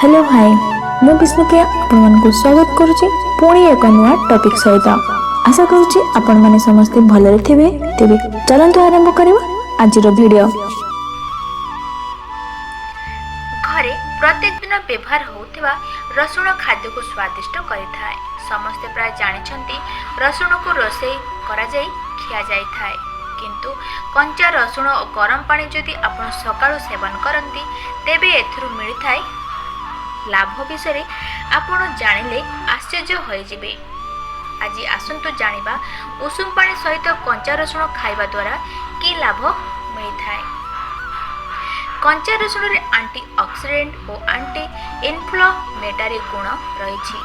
Hello high, ମୁଁ ବିଷ୍ଣୁପ୍ରିୟା ଆପଣମାନଙ୍କୁ ସ୍ୱାଗତ କରୁଛି ପୁଣି ଏକ ନୂଆ ଟପିକ୍ ସହିତ। ଆଶା କରୁଛି ଆପଣମାନେ ସମସ୍ତେ ଭଲରେ ଥିବେ। ତେବେ ଚାଲନ୍ତୁ ଆରମ୍ଭ କରିବା ଆଜିର ଭିଡ଼ିଓ। ଘରେ ପ୍ରତ୍ୟେକ ଦିନ ବ୍ୟବହାର ହେଉଥିବା ରସୁଣ ଖାଦ୍ୟକୁ ସ୍ୱାଦିଷ୍ଟ କରିଥାଏ। ସମସ୍ତେ ପ୍ରାୟ ଜାଣିଛନ୍ତି, ରସୁଣକୁ ରୋଷେଇ କରାଯାଇ ଖିଆଯାଇଥାଏ। କିନ୍ତୁ କଞ୍ଚା ରସୁଣ ଓ ଗରମ ପାଣି ଯଦି ଆପଣ ସକାଳୁ ସେବନ କରନ୍ତି, ତେବେ ଏଥିରୁ ମିଳିଥାଏ ଲାଭ ବିଷୟରେ ଆପଣ ଜାଣିଲେ ଆଶ୍ଚର୍ଯ୍ୟ ହୋଇଯିବେ। ଆଜି ଆସନ୍ତୁ ଜାଣିବା, ଉଷୁମ ପାଣି ସହିତ କଞ୍ଚା ରସୁଣ ଖାଇବା ଦ୍ୱାରା କି ଲାଭ ମିଳିଥାଏ। କଞ୍ଚା ରସୁଣରେ ଆଣ୍ଟି ଅକ୍ସିଡେଣ୍ଟ ଓ ଆଣ୍ଟି ଇନଫ୍ଲାମେଟାରୀ ଗୁଣ ରହିଛି,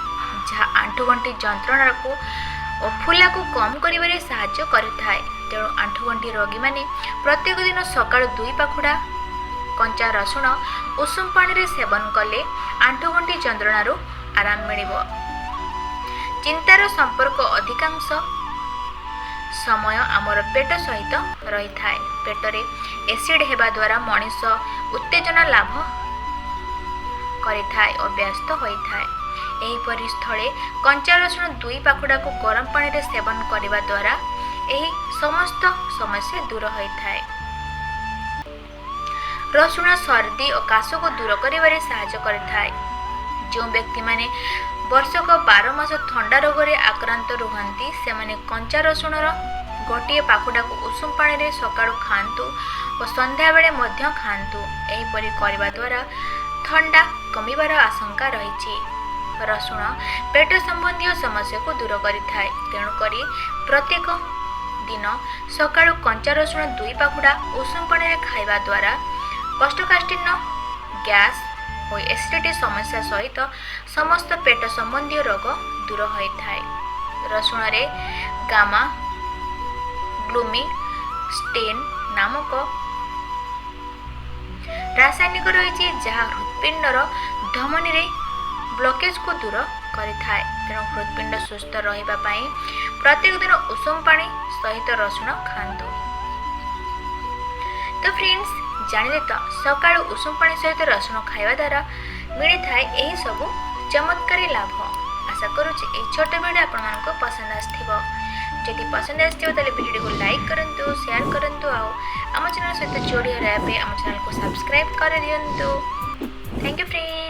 ଯାହା ଆଣ୍ଠୁଗଣ୍ଠି ଯନ୍ତ୍ରଣାକୁ ଓ ଫୁଲାକୁ କମ୍ କରିବାରେ ସାହାଯ୍ୟ କରିଥାଏ। ତେଣୁ ଆଣ୍ଠୁଗଣ୍ଠି ରୋଗୀମାନେ ପ୍ରତ୍ୟେକ ଦିନ ସକାଳୁ ଦୁଇ ପାଖୁଡ଼ା କଞ୍ଚା ରସୁଣ ଉଷୁମ ପାଣିରେ ସେବନ କଲେ ଆଣ୍ଠୁଗଣ୍ଠି ଯନ୍ତ୍ରଣାରୁ ଆରାମ ମିଳିବ। ଚିନ୍ତାର ସମ୍ପର୍କ ଅଧିକାଂଶ ସମୟ ଆମର ପେଟ ସହିତ ରହିଥାଏ। ପେଟରେ ଏସିଡ୍ ହେବା ଦ୍ୱାରା ମଣିଷ ଉତ୍ତେଜନା ଲାଭ କରିଥାଏ ଓ ବ୍ୟସ୍ତ ହୋଇଥାଏ। ଏହିପରି ସ୍ଥଳେ କଞ୍ଚା ରସୁଣ ଦୁଇ ପାଖୁଡ଼ାକୁ ଗରମ ପାଣିରେ ସେବନ କରିବା ଦ୍ୱାରା ଏହି ସମସ୍ତ ସମସ୍ୟା ଦୂର ହୋଇଥାଏ। ରସୁଣ ସର୍ଦ୍ଦି ଓ କାଶକୁ ଦୂର କରିବାରେ ସାହାଯ୍ୟ କରିଥାଏ। ଯେଉଁ ବ୍ୟକ୍ତିମାନେ ବର୍ଷକ 12 ମାସ ଥଣ୍ଡା ରୋଗରେ ଆକ୍ରାନ୍ତ ରୁହନ୍ତି, ସେମାନେ କଞ୍ଚା ରସୁଣର ଗୋଟିଏ ପାଖୁଡ଼ାକୁ ଉଷୁମ ପାଣିରେ ସକାଳୁ ଖାଆନ୍ତୁ ଓ ସନ୍ଧ୍ୟାବେଳେ ମଧ୍ୟ ଖାଆନ୍ତୁ। ଏହିପରି କରିବା ଦ୍ୱାରା ଥଣ୍ଡା କମିବାର ଆଶଙ୍କା ରହିଛି। ରସୁଣ ପେଟ ସମ୍ବନ୍ଧୀୟ ସମସ୍ୟାକୁ ଦୂର କରିଥାଏ। ତେଣୁକରି ପ୍ରତ୍ୟେକ ଦିନ ସକାଳୁ କଞ୍ଚା ରସୁଣ ଦୁଇ ପାଖୁଡ଼ା ଉଷୁମ ପାଣିରେ ଖାଇବା ଦ୍ୱାରା କୋଷ୍ଠକାଠିନ୍ୟ, ଗ୍ୟାସ୍ ଓ ଏସିଡ଼ିଟି ସମସ୍ୟା ସହିତ ସମସ୍ତ ପେଟ ସମ୍ବନ୍ଧୀୟ ରୋଗ ଦୂର ହୋଇଥାଏ। ରସୁଣରେ ଗାମା ଗ୍ଲୁମିଷ୍ଟିନ୍ ନାମକ ରାସାୟନିକ ରହିଛି, ଯାହା ହୃତ୍ପିଣ୍ଡର ଧମନୀରେ ବ୍ଲକେଜକୁ ଦୂର କରିଥାଏ। ତେଣୁ ହୃତ୍ପିଣ୍ଡ ସୁସ୍ଥ ରହିବା ପାଇଁ ପ୍ରତ୍ୟେକ ଦିନ ଉଷୁମ ପାଣି ସହିତ ରସୁଣ ଖାଆନ୍ତୁ। ତ ଫ୍ରେଣ୍ଡସ୍, ଜାଣିଲେ ତ, ସକାଳୁ ଉଷୁମ ପାଣି ସହିତ ରସୁଣ ଖାଇବା ଦ୍ୱାରା ମିଳିଥାଏ ଏହି ସବୁ ଚମତ୍କାରୀ ଲାଭ। ଆଶା କରୁଛି ଏହି ଛୋଟ ଭିଡ଼ିଓ ଆପଣମାନଙ୍କୁ ପସନ୍ଦ ଆସିଥିବ। ଯଦି ପସନ୍ଦ ଆସିଥିବ, ତାହେଲେ ଭିଡ଼ିଓଟିକୁ ଲାଇକ୍ କରନ୍ତୁ, ସେୟାର କରନ୍ତୁ ଆଉ ଆମ ଚ୍ୟାନେଲ୍ ସହିତ ଯୋଡ଼ି ରହିବା ପାଇଁ ଆମ ଚ୍ୟାନେଲକୁ ସବସ୍କ୍ରାଇବ୍ କରିଦିଅନ୍ତୁ। Thank you friend.